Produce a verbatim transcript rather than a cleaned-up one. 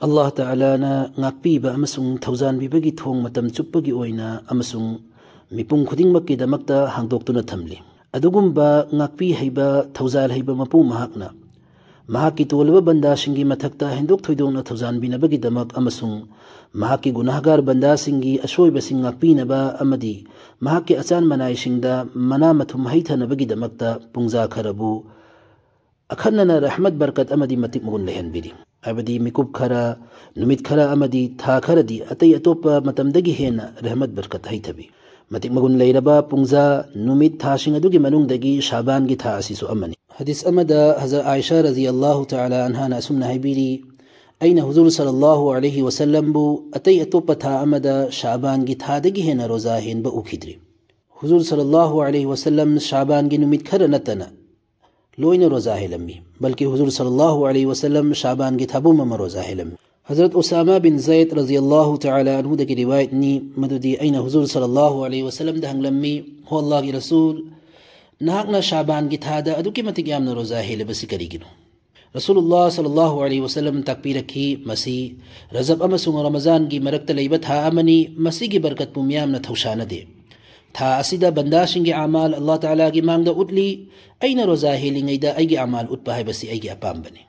ꯑꯜꯂꯥꯍ ꯇꯥꯂꯥꯅ ꯉꯥꯛꯄꯤꯕ ꯑꯃꯁꯨꯡ ꯊꯧꯖꯥꯟꯕꯤꯕꯒꯤ ꯊꯣꯡ ꯃꯇꯝ ꯆꯨꯞꯄꯒꯤ ꯑꯣꯏꯅ ꯑꯃꯁꯨꯡ ꯃꯤꯄꯨꯝ ꯈꯨꯗꯤꯡꯃꯛꯀꯤꯗꯃꯛꯇ ꯍꯥꯡꯗꯣꯛꯇꯨꯅ ꯊꯝꯂꯤ꯫ ꯑꯗꯨꯒꯨꯝꯕ ꯉꯥꯛꯄꯤ ꯍꯩꯕ, ꯊꯧꯖꯥꯜ ꯍꯩꯕ ꯃꯄꯨ ꯃꯍꯥꯛꯅ ꯃꯍꯥꯛꯀꯤ ꯇꯣꯜꯂꯕ ꯕꯟꯗꯥꯁꯤꯡꯒꯤ ꯃꯊꯛꯇ ꯍꯦꯟꯗꯣꯛ ꯊꯣꯏꯗꯣꯛꯅ ꯊꯧꯖꯥꯟꯕꯤꯅꯕꯒꯤꯗꯃꯛ ꯑꯃꯁꯨꯡ ꯃꯍꯥꯛꯀꯤ ꯒꯨꯅꯥꯍꯒꯥꯔ ꯕꯟꯗꯥꯁꯤꯡꯒꯤ ꯑꯁꯣꯏꯕꯁꯤꯡ ꯉꯥꯛꯄꯤꯅꯕ ꯑꯃꯗꯤ ꯃꯍꯥꯛꯀꯤ ꯑꯆꯥꯟ ꯃꯅꯥꯏꯁꯤꯡꯗ ꯃꯅꯥ ꯃꯊꯨꯝ ꯍꯩꯊꯅꯕꯒꯤꯗꯃꯛꯇ ꯄꯨꯡꯖꯥ ꯈꯔꯕꯨ ꯑꯈꯟꯅꯅ ꯔꯍꯃꯠ ꯕꯔꯀꯠ ꯑꯃꯗꯤ ꯃꯇꯤꯛ ꯃꯒꯨꯟ ꯂꯩꯍꯟꯕꯤꯔꯤ꯫ ꯍꯥꯏꯕꯗꯤ ꯃꯤꯀꯨꯞ ꯈꯔ, ꯅꯨꯃꯤꯠ ꯈꯔ ꯑꯃꯗꯤ ꯊꯥ ꯈꯔꯗꯤ ꯑꯇꯩ ꯑꯇꯣꯞꯄ ꯃꯇꯝꯗꯒꯤ ꯍꯦꯟꯅ ꯔꯍꯃꯠ ꯕꯔꯀꯠ ꯍꯩꯊꯕꯤ꯫ ꯃꯇꯤꯛ ꯃꯒꯨꯟ ꯂꯩꯔꯕ ꯄꯨꯡꯖꯥ, ꯅꯨꯃꯤꯠ, ꯊꯥꯁꯤꯡ ꯑꯗꯨꯒꯤ ꯃꯅꯨꯡꯗꯒꯤ ꯁꯥꯕꯥꯟꯒꯤ ꯊꯥ ꯑꯁꯤꯁꯨ ꯑꯃꯅꯤ꯫ ꯍꯗꯤꯁ ꯑꯃꯗ ꯍꯖꯔꯠ ꯑꯥꯏꯁꯥ ꯔꯖꯤꯌꯜꯂꯥꯍꯨ ꯇꯥꯂꯥ ꯑꯟꯍꯥꯅ ꯑꯁꯨꯝꯅ ꯍꯥꯏꯕꯤꯔꯤ, ꯑꯩꯅ ꯍꯨꯖꯨꯔ ꯁꯜꯂꯜꯂꯥꯍꯨ ꯑꯂꯩꯍꯤ ꯋꯁꯜꯂꯝꯕꯨ ꯑꯇꯩ ꯑꯇꯣꯞꯄ ꯊꯥ ꯑꯃꯗ ꯁꯥꯕꯥꯟꯒꯤ ꯊꯥꯗꯒꯤ ꯍꯦꯟꯅ ꯔꯣꯖꯥ ꯍꯦꯟꯕ ꯎꯈꯤꯗ꯭ꯔꯤ꯫ ꯍꯨꯖꯨꯔ ꯁꯜꯂꯜꯂꯥꯍꯨ ꯑꯂꯩꯍꯤ ꯋꯁꯜꯂꯝ ꯁꯥꯕꯥꯟꯒꯤ ꯅꯨꯃꯤꯠ ꯈꯔ ꯅꯠꯇꯅ ꯂꯣꯏꯅ ꯔꯣꯖꯥ ꯍꯦꯜꯂꯝꯃꯤ꯫ ꯕꯜꯀꯤ ꯍꯨꯖꯨꯔ ꯁꯜꯂꯜꯂꯥꯍꯨ ꯑꯂꯩꯍꯤ ꯋꯁꯜꯂꯝ ꯁꯥꯕꯥꯟꯒꯤ ꯊꯥꯕꯨꯝ ꯑꯃ ꯔꯣꯖꯥ ꯍꯦꯜꯂꯝꯃꯤ꯫ ꯍꯖꯔꯠ ꯎꯁꯥꯃꯥ ꯕꯤꯟ ꯖꯩꯗ ꯔꯖꯤꯌꯜꯂꯥꯍꯨ ꯇꯥꯂꯥ ꯑꯟꯍꯨꯗꯒꯤ ꯔꯤꯋꯥꯌꯠꯅꯤ, ꯃꯗꯨꯗꯤ ꯑꯩꯅ ꯍꯨꯖꯨꯔ ꯁꯜꯂꯜꯂꯥꯍꯨ ꯑꯂꯩꯍꯤ ꯋꯁꯜꯂꯝꯗ ꯍꯪꯂꯝꯃꯤ, "ꯍꯣ ꯑꯜꯂꯥꯍꯒꯤ ꯔꯁꯨꯜ, ꯅꯍꯥꯛꯅ ꯁꯥꯕꯥꯟꯒꯤ ꯊꯥꯗ ꯑꯗꯨꯛꯀꯤ ꯃꯇꯤꯛ ꯌꯥꯝꯅ ꯔꯣꯖꯥ ꯍꯦꯜꯂꯤꯕꯁꯤ ꯀꯔꯤꯒꯤꯅꯣ?" ꯔꯁꯨꯂꯨꯜꯂꯥꯍ ꯁꯜꯂꯜꯂꯥꯍꯨ ꯑꯂꯩꯍꯤ ꯋꯁꯜꯂꯝ ꯇꯥꯛꯄꯤꯔꯛꯈꯤ, "ꯃꯁꯤ ꯔꯖꯕ ꯑꯃꯁꯨꯡ ꯔꯃꯖꯥꯟꯒꯤ ꯃꯔꯛꯇ ꯂꯩꯕ ꯊꯥ ꯑꯃꯅꯤ, ꯃꯁꯤꯒꯤ ꯕꯔꯀꯠꯄꯨ ꯃꯤꯌꯥꯝꯅ ꯊꯧꯁꯥꯅꯗꯦ꯫ ꯊꯥ ꯑꯁꯤꯗ ꯕꯟꯗꯥꯁꯤꯡꯒꯤ ꯑꯃꯥꯜ ꯑꯜꯂꯥꯍ ꯇꯥꯂꯥꯒꯤ ꯃꯥꯡꯗ ꯎꯠꯂꯤ꯫ ꯑꯩꯅ ꯔꯣꯖꯥ ꯍꯦꯜꯂꯤꯉꯩꯗ ꯑꯩꯒꯤ ꯑꯃꯥꯜ ꯎꯠꯄ ꯍꯥꯏꯕꯁꯤ ꯑꯩꯒꯤ ꯑꯄꯥꯝꯕꯅꯤ꯫